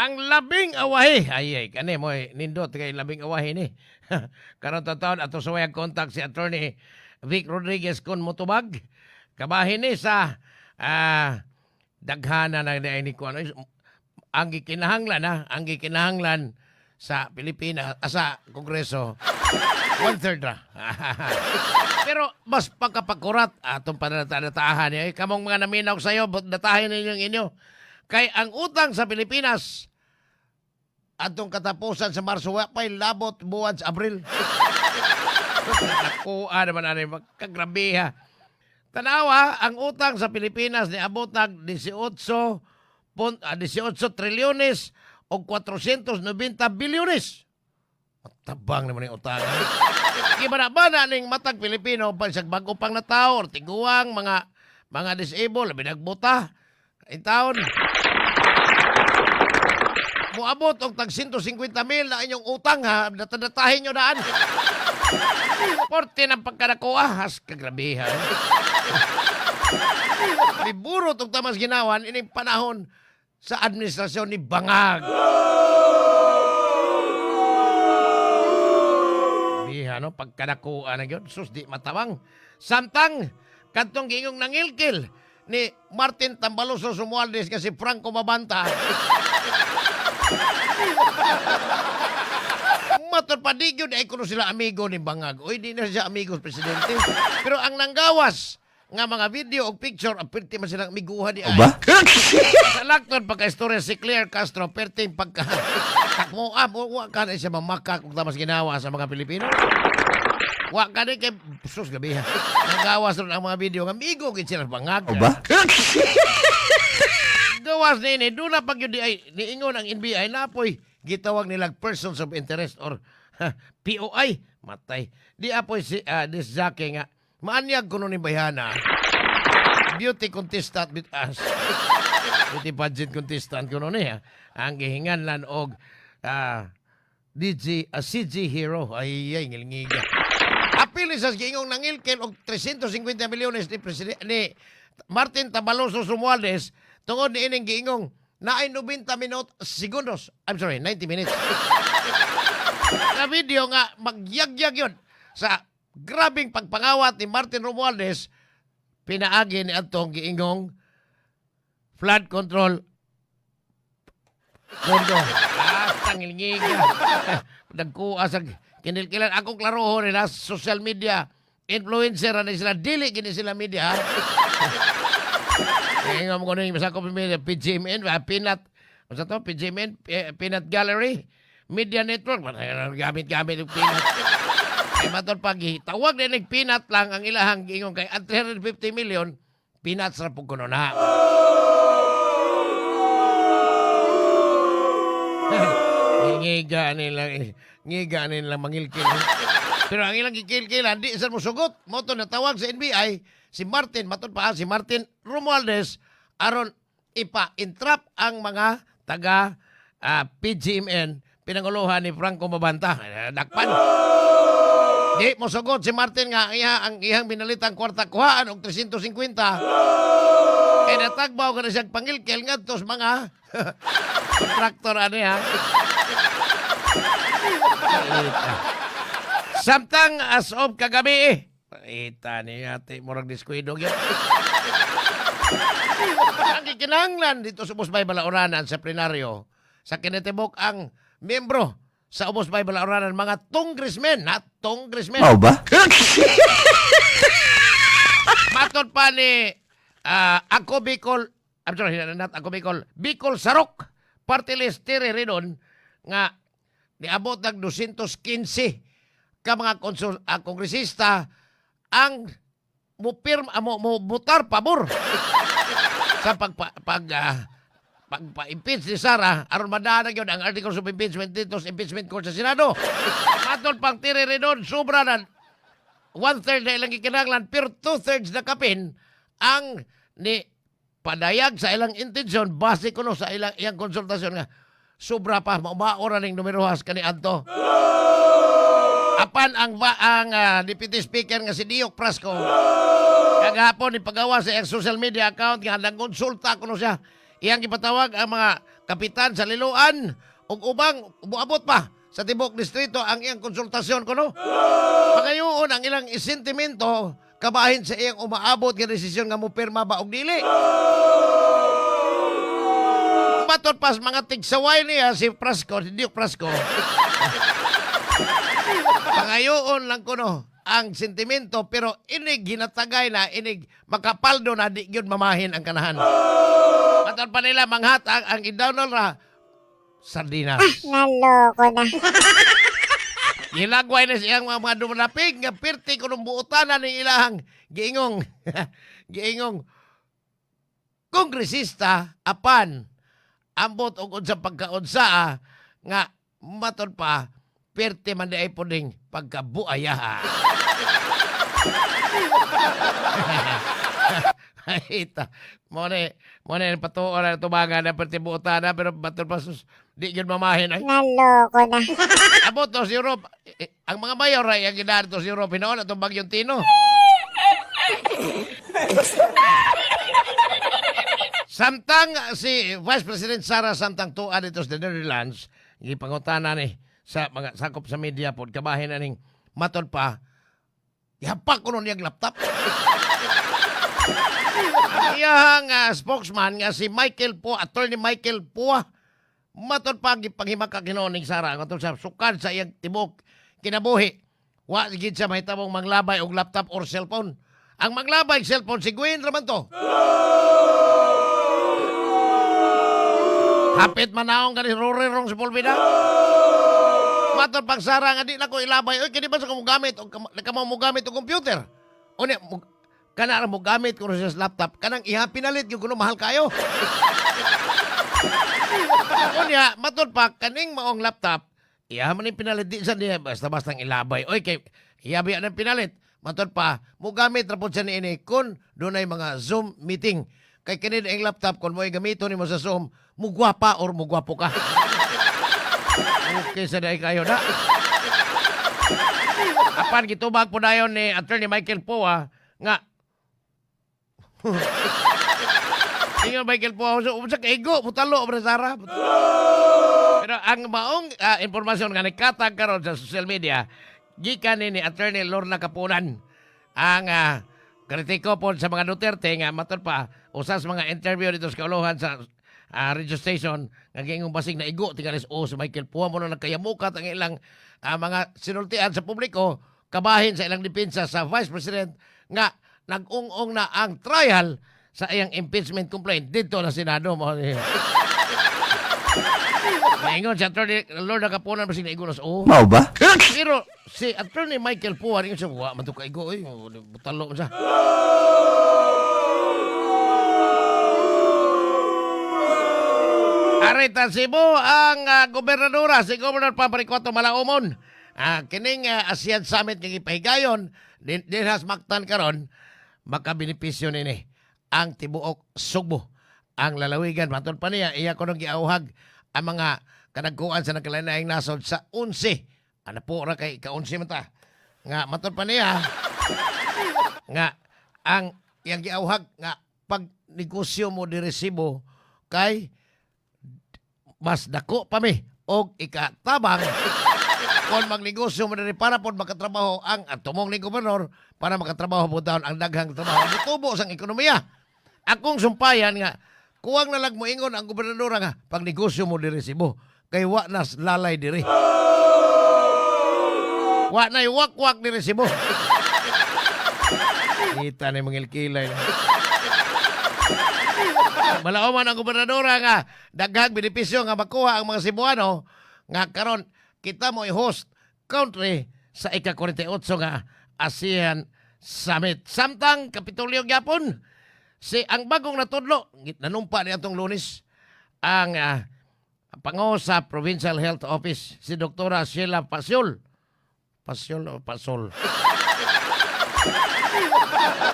Ang labing awahi. Ay, ay, kani mo, eh, nindot kay labing awahi ni. Karon taon ato sa wayag contact si Attorney Vic Rodriguez kun motubag. Kabahin ni sa daghana na ni kuan. Ang gikinahanglan ha, ang gikinahanglan sa Pilipinas, sa Kongreso, one-third ra. Pero mas pagkapakurat atong panataahan eh, kamong mga naminaw sa'yo, datahin ninyo ang inyo. Kay ang utang sa Pilipinas atong katapusan sa Marso, wa pa'y labot buwan sa Abril. Nakuha naman ani kagrabe ha. Tanawa, ang utang sa Pilipinas niabot nag 18 trilyones o 490 bilyones. Matabang naman yung utang. Gibana-bana ning matag Pilipino bisag bago pang natao or tiguang mga disabled, labi nagbuta. In taon. Muabot og tag 150 mil na inyong utang ha, datadatahin nyo daan. Porte ng pagkanakuha, has kagrabihan. Miburo tong tamas ginawan ining panahon sa administrasyon ni Bangag. Biha no, pagkanakuha na yun, sus di matabang. Samtang, kadtong gingong nangilkil ni Martin Tambaloso Romualdez kasi Franco Mabanta. Matod pa di gyud ay kuno sila amigo ni Bangag. Uy, di na siya amigo presidente. Pero ang nanggawas nga mga video o picture, apirti man silang amiguha di ay. Ba? Sa lakton pagka-istorya si Claire Castro, perting pagka takmo wa ka na siya mamakak kung tamas ginawa sa mga Pilipino. Wa ka na kay sus gabi ha. Nanggawas ron ang mga video nga amigo gid sila Bangag. Ba? Gawas ni ini, doon na pag yun di ay, niingon ang NBI, napoy, gitawag nilang persons of interest or POI. Matay. Di apoy si this Jackie nga, maanyag kuno ni Bayana. Beauty contestant, beauty pageant contestant kuno niya. Ang gihinganlan og DJ, CG Hero. Ay, ay, ngilngiga. Apil sa giingong nangilkel og 350 milyones ni President, ni Martin Tabaloso Romualdez tungod ni ining giingong naay 90 minute segundos. I'm sorry, 90 minutes. Na video nga magyagyag yun sa grabing pagpangawat ni Martin Romualdez pinaagi ni atong giingong flood control pondo. Ah, tangilngiga. Nagkuha sa kinilkilan. Ako klarohon nila social media. Influencer na sila. Dili gini sila media. Ingon mo ko ning sa ko media PGMN, Pinat. Unsa to? PGMN, Pinat Gallery, Media Network. Gamit-gamit og Pinat. Kay matod pag tawag din ning Pinat lang ang ilahang giingon kay at 350 million peanuts ra pud kuno na. Ngiga nila mangilkil. Pero ang ilang gikilkilan, di sa musugot. Moto na tawag sa NBI, si Martin, matod pa si Martin Romualdez, aron ipa-entrap ang mga taga PGMN, pinanguluhan ni Franco Mabanta. Dakpan. Di mo sugot si Martin nga iya, ang iyang binalitang kwarta kuhaan og 350. Kay natagbaw ka na siyang pangilkil ngadto sa mga kontraktor ani ha. Ita. Samtang as of kagabi eh. Ita ni ate murag diskuido gyud. Ang gikinahanglan dito sa Ubos Bay Balaoranan sa plenaryo sa kinitibok ang miyembro sa Ubos Bay Balaoranan mga congressmen, ha? Congressmen. Mao ba? Matod pa ni Ako Bicol, I'm sorry, not Ako Bicol, Bicol Sarok, party list Terry Ridon, nga niabot ng 215 ka mga kongresista ang mupirma, mo, mo butar pabor sa pagpa-impeach ni Sara aron madaan na gyud ang articles of impeachment dito sa impeachment court sa Senado. Matod pang Terry Ridon, sobra na one-third na ilang gikinahanglan pero two-thirds na kapin ang ni padayag sa ilang intensyon base kuno sa ilang iyang konsultasyon nga sobra pa maumao ra ning numerohas kani adto. Apan ang deputy speaker nga si Diok Frasco kagahapon ni pagawa sa iyang social media account nga nangkonsulta kuno siya. Iyang gipatawag ang mga kapitan sa Liloan ug ubang muabot pa sa tibok distrito ang iyang konsultasyon kuno. Pangayoon ang ilang isentimento kabahin sa iyang umaabot nga desisyon nga mopirma ba og dili. Matod pas mga tigsaway niya si Frasco, si Duke Frasco. Pangayoon lang kuno ang sentimento, pero inig ginatagay na, inig makapaldo na, di gyud mamahin ang kanahan. Matod pa nila manghatag ang i-download ra sardinas. Naloko na. Gilagway na siyang mga dumalapig nga pirti kunong buotanan ng ilahang giingong giingong kongresista, apan ambot og unsa pagkaunsa nga matod pa pirti man di ay puding pagkabuaya. Ita, mo ni patuo na tubangan na pirti buotana, pero matod pa sus di gyud mamahin ay. Naloko na. Abot to sa Europe. Eh, ang mga mayor ay ang ginaan to sa Europe. Hinoon atong bagyong Tino. Samtang si Vice President Sara samtang tuwa dito sa Netherlands, gipangutana ni sa mga sakop sa media pod kabahin na ning matod pa ihapak ko nun niyang laptop. Ang iyahang spokesman nga si Michael Poa, Attorney Michael Poa, matod pa gipanghimaka Ginoo ning Sara ngadto sa sukad sa iyang tibok kinabuhi. Wa gid siya mahitabong manglabay og laptop or cellphone. Ang manglabay og cellphone si Gwen raman to. Hapit manaong kani Rory rong si Pulvida. Matod pang Sara nga di na ko ilabay. Oy, kini ba sa kamo gamit og kamo mo gamit og computer? Unya mo kana ra mo gamit ko sa laptop kanang iha pinalit gyud kuno mahal kayo. Unya, matod pa kaning maong laptop, iya man ning pinalit, di sa niya basta-basta ilabay. Oy, kay iya biya nang pinalit. Matod pa, mo gamit ra pod siya niini kun dunay mga Zoom meeting. Kay kini ang laptop kun mo'y gamiton nimo sa Zoom, mugwapa or mugwapo ka. Okay sa dai kayo na. Apan gitubag po dayon ni Attorney Michael Poa nga ingon Michael Poa, "Unsa unsa kaigo mutalo pre Sara." Pero ang maong impormasyon nga nikatag karon sa social media gikan ni Attorney Lorna Kapunan, ang kritiko po sa mga Duterte, nga matod pa usa sa mga interview dito sa kaulohan sa radio station nga giingong basig na igo tingalis o si Michael Poa mo na nagkayamukat ang ilang mga sinultian sa publiko kabahin sa ilang depensa sa Vice President nga nag-ung-ong na ang trial sa iyang impeachment complaint dito na Senado mo. Maingon si Attorney Lorna Kapunan basig na igo na sa o. Mao ba? Pero si Attorney Michael Poa rin siya, wa man to kaigo oy, butalo man siya. Arita Cebu ang gobernadora si Governor Paparicotto Malaumon. Kining ASEAN Summit nga gipahigayon din dinhas Mactan karon makabenepisyo nini ang tibuok Sugbo. Ang lalawigan matod pa niya iya kuno giauhag ang mga kanagkuan sa nagkalain-laing nasod sa 11. Ano po ra kay ka-11 man ta. Nga matod pa niya nga ang iyang giauhag nga pag negosyo mo diri Cebu kay mas dako pa mi og ikatabang kung magnegosyo mo diri para pod makatrabaho ang atumong ni gobernador, para makatrabaho po daon ang daghang trabaho, mutubo sang ekonomiya. Akong sumpayan nga kuwang na lang moingon ang gobernador nga pag negosyo mo diri Cebu kay wa nas lalay diri. Wa na wakwak diri Cebu. Kita ni mangilkilay. Malauman ang gobernadora nga daghang benepisyo nga makuha ang mga Cebuano nga karon kita mo i-host country sa ika-48 nga ASEAN Summit. Samtang Kapitolyo gyapon si ang bagong natudlo nanumpa ni atong Lunes ang pango sa Provincial Health Office, si Doktora Sheila Pasiol. Pasiol o Pasol?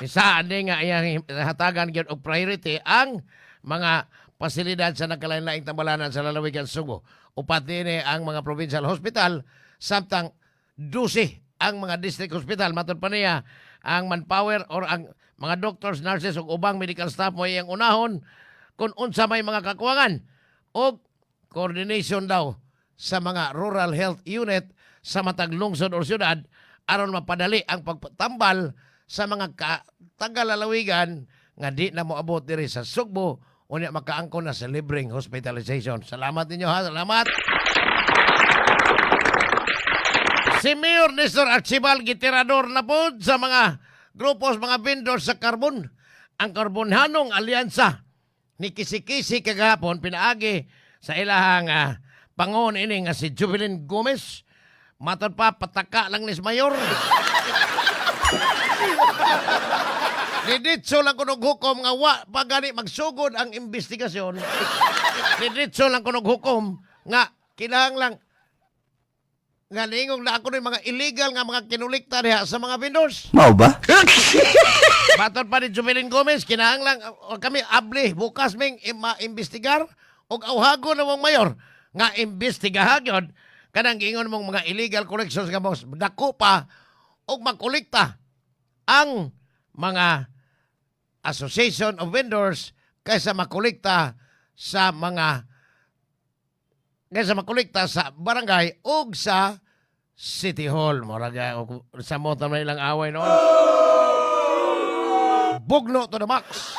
Isa ani nga iyang hatagan gyud og priority ang mga pasilidad sa nagkalain-laing tambalanan sa lalawigan Subo. Upat dinhi ang mga provincial hospital samtang 12 ang mga district hospital. Matod pa niya ang manpower or ang mga doctors, nurses ug ubang medical staff mo iyang unahon kung unsa may mga kakuwangan. Og Coordination daw sa mga rural health unit sa matag lungsod o syudad aron mapadali ang pagtambal sa mga tagalalawigan nga di na moabot diri sa Sugbo, unya makaangkon na sa libreng hospitalization. Salamat ninyo ha, salamat. Si Mayor Nestor Archibald gitirador na po sa mga grupos, mga vendors sa karbon. Ang Karbonhanong Alyansa ni Kisikisi kagahapon pinaagi sa ilahang pangon ini nga si Jubilin Gomez. Matod pa, pataka lang ni Mayor. Diditso lang kunog hukom nga wa pa gani magsugod ang investigasyon. Diditso lang kunog hukom nga kinahanglang nga niingong na ako ng mga illegal nga mga kinulikta diha sa mga vendors. Mao ba? Matod pa ni Jubilin Gomez, kinahanglan kami abli bukas ming maimbestigar og awhagon na mong mayor nga imbestigahan yun kanang giingon mong mga illegal collections nga mos dako pa og makolekta ang mga association of vendors kaysa makolekta sa barangay ug sa City Hall. Murag sa mo na ilang away noon. Bugno to the max.